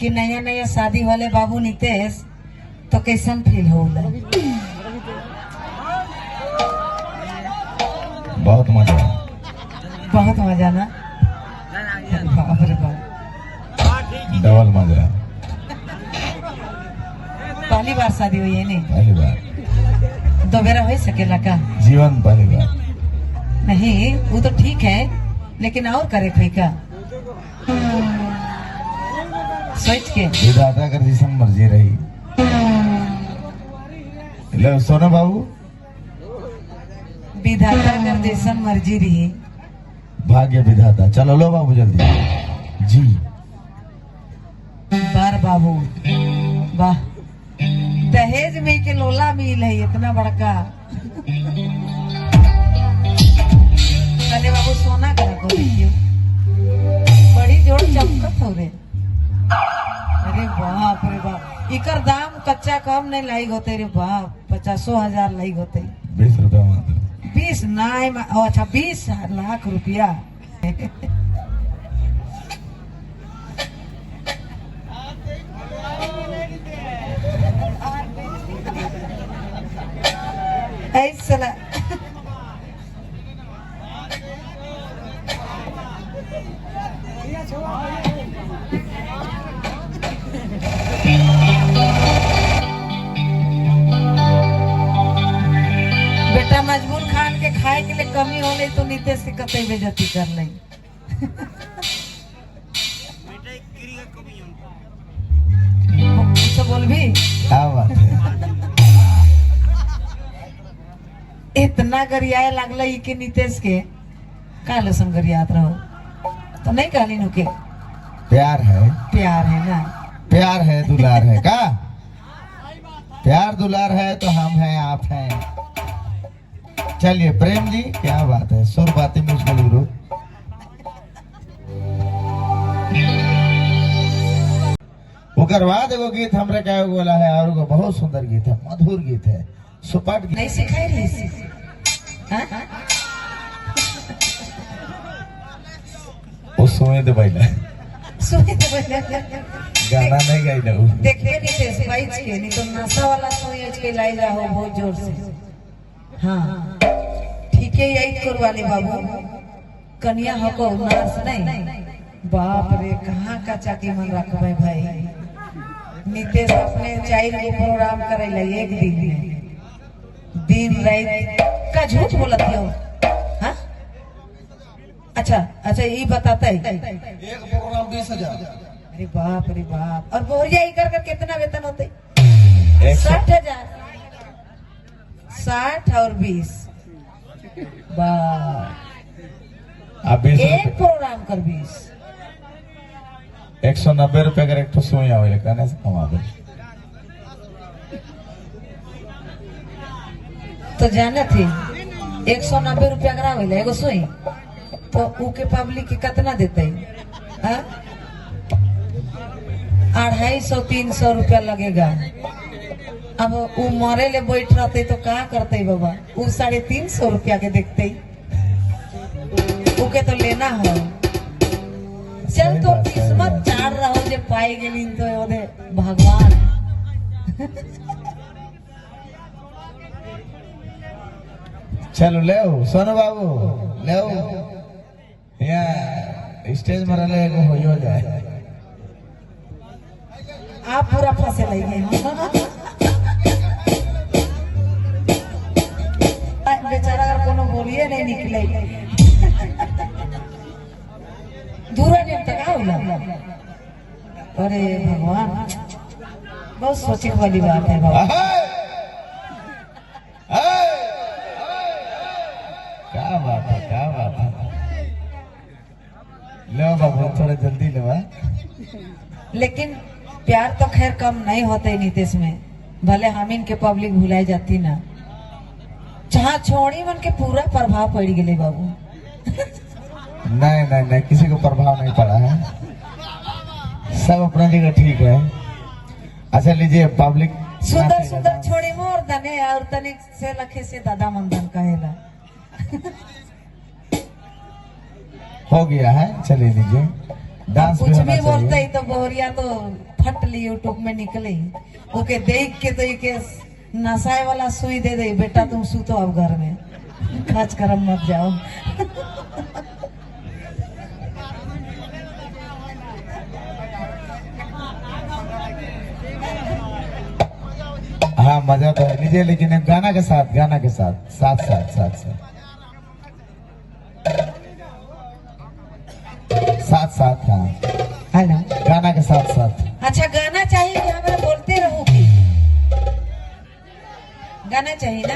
कि नया नया शादी वाले बाबू नितेश तो कैसन फील होला? बहुत मजा, बहुत मजा ना? बाप रे बाप, डबल मजा। पहली बार शादी हुई है? नहीं, पहली बार। दोबारा हो सकेला का? जीवन पहली बार। नहीं वो तो ठीक है, लेकिन और करे कोई का सोच के विधाता कर जिसम मर्जी रही। लो सोना बाबू, विधाता कर जैसन मर्जी रही, भाग्य विधाता। चलो लो बाबू जल्दी जी। बार बाबू वाह, दहेज में के लोला मिल है इतना बड़का। पहले बाबू सोना कर को देखियो, बड़ी जोर चमकत हो रे। अरे बाप रे बाप, इकर दाम कच्चा कम नहीं लाई होते रे बाप, 50,000 लाई होते। 20 रुपया मात्र। 20 नहीं, अच्छा 20 लाख रुपया। ऐसा बेटा मजबूर खान के खाए के लिए कमी हो ले तो नितेश के कतई बेइज्जती कर ले। तो बोल भी क्या बात है। इतना गरियाए लागल के नितेश के का लसन गरियात रहो तो नहीं कहली नु के प्यार है, प्यार है ना, प्यार है दुलार है का प्यार दुलार है तो हम हैं आप हैं। चलिए प्रेम जी, क्या बात है, सुर बातें मुझको गुरु। ओकर बाद एगो गीत हमरे का बोला है और एगो बहुत सुंदर गीत है, मधुर गीत है, सुपाट गीत। नहीं सिखाई रही हाँ? वो सुने दे पहले, सुने दे पहले, गाना नहीं गाई ना। देखते नहीं थे स्पाइच के, नहीं तो नशा वाला सुई के लाई रहो बहुत जोर से। हाँ ठीक है, यही करवाले बाबू कन्या हको नर्स नहीं। बाप रे कहाँ का चाकी मन रखबे भाई। नितेश अपने चाइल्ड को प्रोग्राम करे एक दिन में, दिन रात का झूठ बोलत हो। हाँ अच्छा अच्छा ये बताता है एक प्रोग्राम 20,000। अरे बाप रे बाप, और बोरिया ही कर कर कितना वेतन होते? 60,000। 60 और 20 बाप, एक प्रोग्राम कर 20 190 रुपये का एक सुई आवे कहने से कमा दे। तो जाने थी 190 रुपया करावे एगो सुई तो ऊके पब्लिक के कितना देते? 250-300 रुपया लगेगा। अब वो मरे ले बैठ रहते तो क्या करते बाबा, वो 350 रुपया के देखते, ऊके तो लेना हो। चल तो किस्मत चार रहो जे पाई गेली तो ओदे भगवान। चलो ले सोनू बाबू ले यहाँ स्टेज में रहे एगो हो जाए। आप पूरा फंसे लगे बेचारा, अगर कोनो बोलिए नहीं निकले दूर नहीं तक होला। अरे भगवान, बहुत सोचे वाली बात है बाबा। क्या बात है, क्या बात है। लो बाबू थोड़ा जल्दी लो। लेकिन प्यार तो खैर कम नहीं होते नीतीश में, भले हम इनके पब्लिक भुलाई जाती ना। जहाँ छोड़ी मन के पूरा प्रभाव पड़ गए बाबू। नहीं नहीं नहीं, किसी को प्रभाव नहीं पड़ा है, सब अपना जगह ठीक है। अच्छा लीजिए पब्लिक सुंदर सुंदर छोड़ी मोर धने और तनिक से लखे से दादा मंदन कहेला। हो गया है, चलिए लीजिए। डांस कुछ भी होना भी बोलते चाहिए। ही तो बोहरिया तो फट ली यूट्यूब में निकले, ओके देख के तो ये नसाए वाला सुई दे दे, बेटा तुम सुतो अब घर में, खर्च करम मत जाओ। हाँ मजा तो है लीजिए, लेकिन गाना के साथ, गाना के साथ साथ साथ साथ साथ साथ साथ। हाँ हेलो, गाना के साथ साथ। अच्छा गाना चाहिए कि हमें बोलते रहो की गाना चाहिए ना?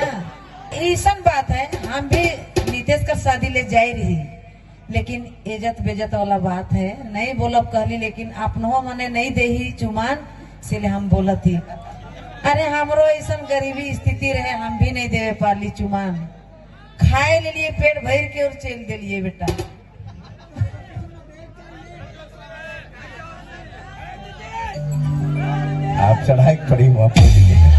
ऐसा बात है, हम भी नितेश का शादी ले जाए रही, लेकिन इज्जत बेजत वाला बात है, नहीं बोलब कहली, लेकिन अपनो मने नहीं देही चुमान, इसलिए हम बोलत ही। अरे हमरो ऐसा गरीबी स्थिति रहे, हम भी नहीं देवे पाली चुमान, खाए ले लिए पेट भर के और चल दिलिए बेटा। आप चढ़ाई पड़ी हुआ आपको।